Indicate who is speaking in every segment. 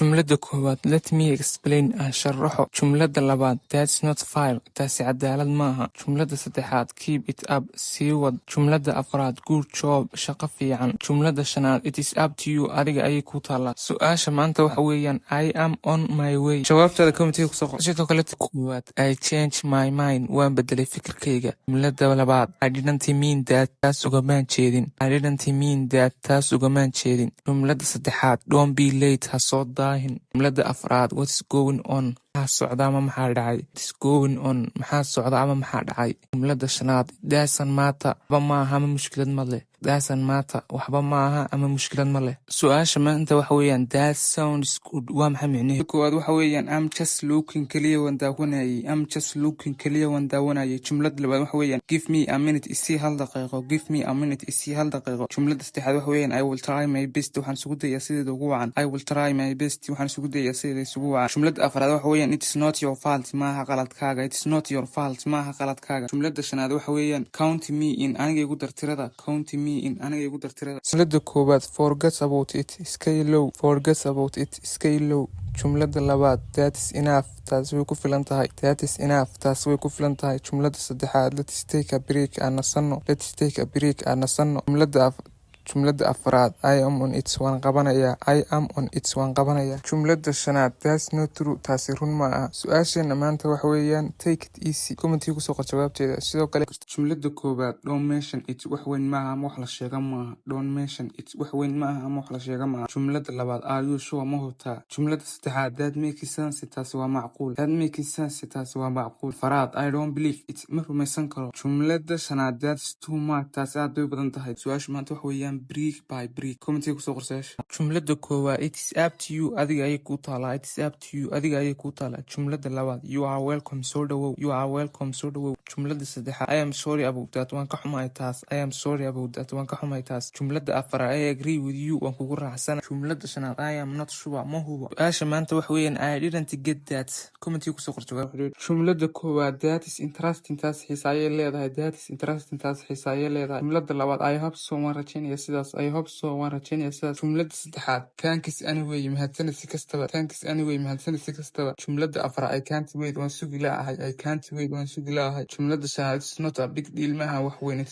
Speaker 1: Jumlada koowaad, "Let me explain," aan sharaxo. Jumlada labaad, "That's not fair," taasi cadaalad maaha. Jumlada saddexaad, "Keep it up," sii wad. Jumlada afraad, "Good job," shaqo fiican. Jumlada shanaad, "It is up to you," adiga ayay ku taalaa. Su-aasha maanta waxa weeyaan, "I am on my way." Jawaabtaada commentiga kusoo qor. Sidoo kale koowaad, "I change my mind," waan bedelay fikirkayga. Jumlada labaad, "I didn't mean that," taas ugamaan jeedin. "I didn't mean that," taas ugamaan jeedin. Jumlada saddexaad, "Don't be late," ha soo daahin. Jumlada afraad, "What's going on?" Maxaa socda ama maxaa dhacay? "What's going on?" Maxaa socda ama maxaa dhacay? Jumlada shanaad, "Doesn't matter," waxba maaha ama mushkilad ma leh. "Doesn't matter," waxba maaha ama mushkilad ma leh. Su-aasha maanta waxa weeyaan, "That sounds good," waa maxay micnaheedu? Koowaad waxa weeyaan, "I'm just looking," kaliya waan daawanayay. "I'm just looking," kaliya waan daawanayay. Jumlada labaad waxa weeyaan, "Give me a minute," isii hal daqiiqo. "Give me a minute," isii hal daqiiqo. Jumlada saddexaad waxa weeyaan, "I will try my best," waxaan isugu dayaa sideeda ugu wacan. "I will try my best," waxaan isugu dayaa sideeda isugu wacan. Jumlada afraad waxa weeyaan, "It is not your fault," maaha qaladkaaga. "It is not your fault," maaha qaladkaaga. Jumlada shanaad waxa weeyaan, "Count me in," aniga igu dar tirada. "Count me in," aniga igu dar tirada. Jumlada koowaad, "Forget about it," iska ilow. "Forget about it," iska ilow. Jumlada labaad, "That is enough," taasi way ku filan tahay. "That is enough," taasi way ku filan tahay. Jumlada saddexaad, "Let's take a break," aan nasanno. "Let's take a break," aan nasanno. Jumlada afraad, "I am on it," waan qabanayaa. "I am on it," waan qabanayaa. Jumlada shanaad, "That's not true," taasi run ma aha. Su-aasheena maanta waxa weeyaan, "Take it easy." Commentiga kusoo qor jawaabteeda. Sidoo kale jumlada koowaad, "Don't mention it," wax weyn maaha ama wax la sheega maaha. "Don't mention it," wax weyn maaha ama wax la sheega maaha. Jumlada labaad, "Are you sure?" Ma hubtaa? Jumlada saddexaad, "That makes sense," taasi waa macquul. "That makes sense," taasi waa macquul. Afraad, "I don't believe it," ma rumaysan karo. Jumlada shanaad, "That's too much," taasi aad bay u badan tahay. Su-aasha maanta waxa weeyaan, "Brick by brick." Commentiga kusoo qor su-aasha. Jumlada koowaad, "It is up to you," adiga ayay kuu taalaa. "It is up to you," adiga ayay kuu taalaa. Jumlada labaad, "You are welcome," soo dhawow. "You are welcome," soo dhawow. Jumlada saddexaad, "I am sorry about that," waan ka xumahay taas. "I am sorry about that," waan ka xumahay taas. Jumlada afaraad, "I agree with you," waan kugu raacsana. Jumlada shanaad, "I am not sure," ma hubo. Su-aasha maanta waxa weeyaan, "I didn't get that." Commentiga kusoo qor jawaab. Jumlada koowaad, "That is interesting," taas xiisa ayay leedahay. "That is interesting," taas xiisa ayay leedahay. Jumlada labaad, "I hope so," waan rajaynaya sidaas. "I hope so," waan rajaynaya sidaas. Jumlada saddexaad, "Thanks anyway," mahadsanid si kastaba. "Thanks anyway," mahadsanid si kastaba. Jumlada afraad, "I can't wait," waan sugi la'ahay. "I can't wait," waan sugi la'ahay. Jumlada shanaad, "It's not a big deal," maaha wax weyn.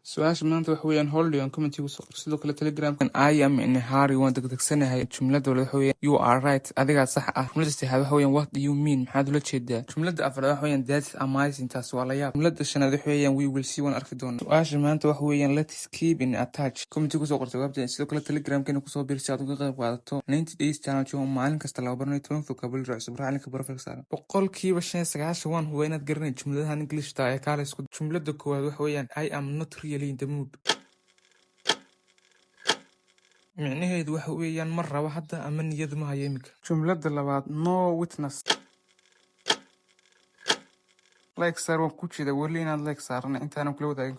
Speaker 1: Su-aasha maanta waxa weeyaan, "Hold on." Commentiga kusoo qor. Sidoo kale Telegram, "I am in a hurry," waan degdegsanahay. Jumlada labaad waxa weeyaan, "You are right," adigaa sax ah. Jumlada saddexaad waxa weeyaan, "What do you mean?" Maxaad ula jeedaa? Jumlada afraad waxa weeyaan, "That's amazing," taas waa la yaab. Jumlada shanaad waxa weeyaan, "We will see," waan arki doonaa. Su-aasha maanta waxa weeyaan, "Let's keep in touch." Commentiga kusoo qor jawaabta. Sidoo kale Telegramkeena kusoo biir si aad uga qayb qaadato 90 days challenge, oo maalin kasta laba baranayo 10 vocabulary cusub. Raacinka profile saaran 95% waan huba inaad garanay jumladahan Englishta ee kaale isku. Jumlada koowaad waxa weeyaan, "I am not really in the mood." Micnaheedu waxa weeyaan, ma rabo hadda ama niyad ma hayo imika. Jumlada labaad, "No witness." Like saar, waan ku jeeda weli inaad like saaran intaanan kula wadaagin.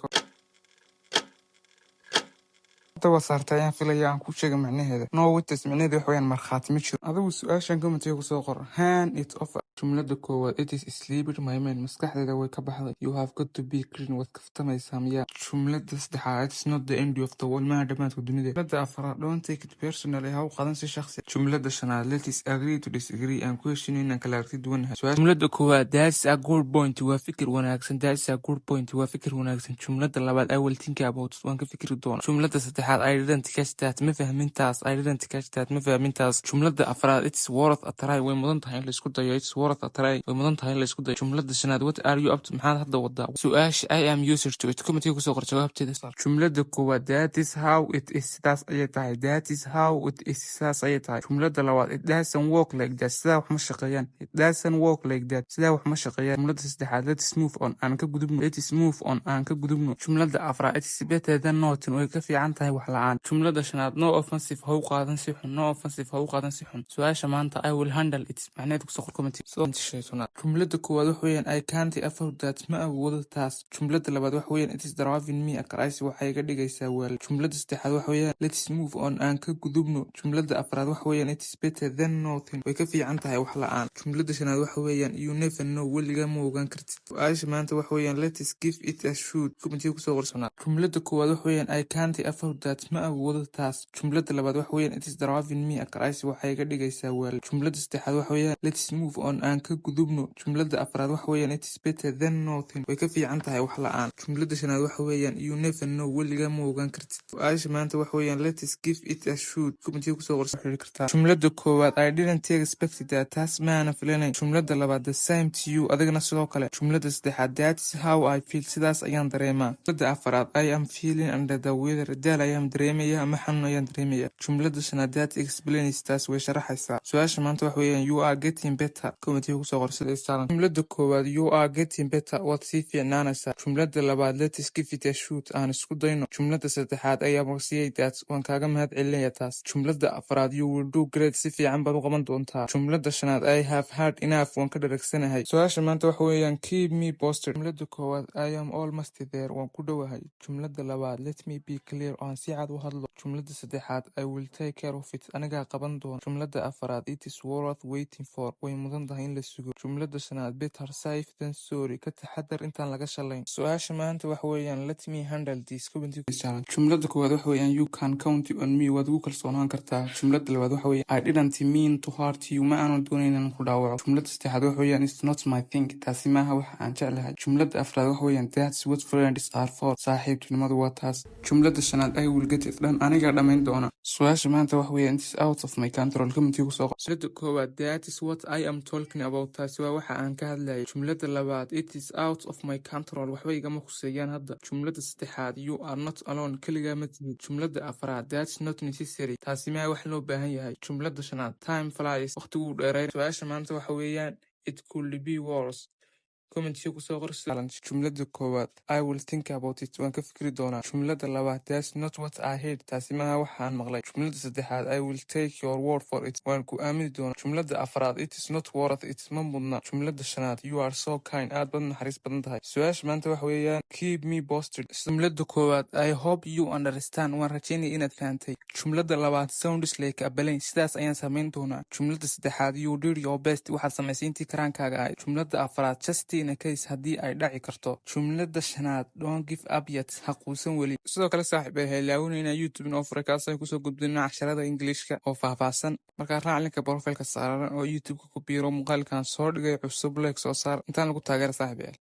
Speaker 1: Hadda waa saartay ayaan filaya. Aan ku sheega macnaheeda. "No witness" micnaheedu waxa weeyaan, markhaati ma jiro. Adigu su-aashan commentiga kusoo qor. "Hand it over." Jumlada koowaad, "It is slipped my mind," maskaxdayda way ka baxday. "You have got to be kidding," waad kaftamaysaa miyaa? Jumlada saddexaad, "It's not the end of the world," maaha dhamaadka dunida. Jumlada afraad, "Don't take it personally," ha u qaadan si shakhsi. Jumlada shanaad, "Let us agree to disagree," aan ku heshiino inaan kala aragti duwanahay. Jumlada koowaad, "That's a good point," waa fikir wanaagsan. "That's a good point," waa fikir wanaagsan. Jumlada labaad, "I will think about it," waan ka fikiri doonaa. Jumlada saddexaad, "I didn't catch that," ma fahmin taas. "I didn't catch that," ma fahmin taas. Jumlada afraad, "It's worth a try," way mudan tahay in la isku dayo. "It's worth a try," way mudan tahay in la isku dayo. Jumlada shanaad, "What are you up to?" Maxaad hadda wadaa? Su-aasha, "I am used to it." Commentiga kusoo qor jawaabteeda. Jumlada koowaad, "That is how it is," sidaas ayay tahay. "That is how it is," sidaas ayay tahay. Jumlada labaad, "It doesn't work like that," sidaa wax ma shaqeeyaan. "It doesn't work like that," sidaa wax ma shaqeeyaan. Jumlada saddexaad, "Let's move on," aan ka gudubno. "Let's move on," aan ka gudubno. Jumlada afraad, "It's better than nothing," way ka fiican tahay wax la-aan. Jumlada shanaad, "No offensive," ha u qaadan si xun. "No offensive," ha u qaadan si xun. Su-aasha maanta, "I will handle it," macnaheedu kusoo qor comment. Jumlada koowaad waxa weeyaan, "I can't afford that," ma awoodo taas. Jumlada labaad waxa weeyaan, "It is driving me crazy," waxay iga dhigaysaa waal. Jumlada saddexaad waxa weeyaan, "Let's move on," aan ka gudubno. Jumlada afraad waxa weeyaan, "It is better than nothing," way ka fiican tahay wax la-aan. Jumlada shanaad waxa weeyaan, "You never know," weligaa ma ogaan kartid. Su-aasha maanta waxa weeyaan, "Let's give it a shoot." Commentiga kusoo qorsanaa. Jumlada koowaad waxa weeyaan, "I can't afford that." that. Ma awoodo taas. Jumlada labaad waxa weeyaan, it is driving me crazy. Waxay iga dhigaysaa waal. Jumlada saddexaad waxa weeyaan, let's move on. Aan ka gudubno. Jumlada afraad waxa weeyaan, it is better than nothing. Way ka fiican tahay wax la'aan. Jumlada shanaad waxa weeyaan, you never know. Weligaa ma ogaan kartid. Su-aasha maanta waxa weeyaan, let's give it a shoot. Commentiga kusoo qorsa xiri kartaa. Jumlada koowaad, I didn't expect that. Taas maana filanayn. Jumlada labaad, the same to you. Adigana sidoo kale. Jumlada saddexaad, that's how I feel. Sidaas ayaan dareemaa. Jumlada afaraad, I am feeling under the weather. Daal ayaan dareemaya ama xanuun ayaan dareemaya. Jumlada shanaad, that explains. Taas way sharaxaysaa. Su-aasha maanta waxa weeyaan, you are getting better. Commentiga kusoo qor sida saaran. Jumlada koowaad, you are getting better. Waad sii fiicnaanaysaa. Jumlada labaad, let's give it a shoot. Aan isku dayno. Jumlada saddexaad, I appreciate that. Waan kaaga mahad celinaya taas. Jumlada afraad, you will do great. Si fiican baad u qaban doontaa. Jumlada shanaad, I have had enough. Waan ka dharagsanahay. Su-aasha maanta waxa weeyaan, keep me posted. Jumlada koowaad, I am almost there. Waan ku dhowahay. Jumlada labaad, let me be clear. Aan si cad u hadlo. Jumlada saddexaad, I will take care of it. Anigaa qaban doona. Jumlada afraad, it is worth waiting for. Way mudan tahay in la sugo. Jumlada shanaad, better safe than sorry. Ka taxadar intaan laga shalayn. Su-aasha maanta waxa weeyaan, let me handle this. Jumlada koowaad waxa weeyaan, you can count on me. Waad igu kalsoonaan kartaa. Jumlada labaad waxa weeyaan, I didn't mean to hurt you. Ma aanu doonayn inaan ku dhaawaco. Jumlada saddexaad waxa weeyaan, it's not my thing. Taasi maaha waxa aan jeclahay. Jumlada afraad waxa weeyaan, that's what friends are for. Saaxiibtinimadu waa taas. Jumlada shanaad, I will get it done. Anigaa dhamayn doona. Su-aasha maanta waxa weeyaan, it's out of my control. Commentiga kusoo qor. Jumlada koowaad, that is what I am talking about. Taasi waa waxa aan ka hadlayay. Jumlada labaad, it is out of my control. Waxba igama khuseeyaan hadda. Jumlada saddexaad, you are not alone. Keligaa ma tihid. Jumlada afraad, that's not necessary. Taasi maa wax loo baahan yahay. Jumlada shanaad, time flies. Waqtiguu dheeray. Su-aasha maanta waxa weeyaan, it could be worse. Commentiga kusoo qor. Jumlada koowaad, I will think about it. Waan ka fikri doonaa. Jumlada labaad, that's not what I heard. Taasi maaha waxa aan maqlay. Jumlada saddexaad, I will take your word for it. Waan ku aamini doonaa. Jumlada afraad, it is not worth it. Ma mudna. Jumlada shanaad, you are so kind. Aad baad naxariis badan tahay. Su-aasha maanta waxa weeyaan, keep me posted. Jumlada koowaad, I hope you understand. Waan rajaynaya inaad fahantay. Jumlada labaad, sounds like a plan. Sidaas ayaan samayn doonaa. Jumlada saddexaad, you did your best. Waxaad samaysay intii karaankaaga ahayd. Jumlada afraad, just in a case. Haddii ay dhaci karto. Jumlada shanaad, don't give up yet. Ha quusan weli. Sidoo kale, saaxiib, ay haylaawina inaa YouTube inoo furay, kaasaan kusoo gudbina casharada Ingiliishka oo faahfaahsan. Markaa raac linka profileka saaran oo YouTube-ka ku biiro. Muuqaalkan soo dhigay cusub like soo saar intaan lagu taageera, saaxiib yaal.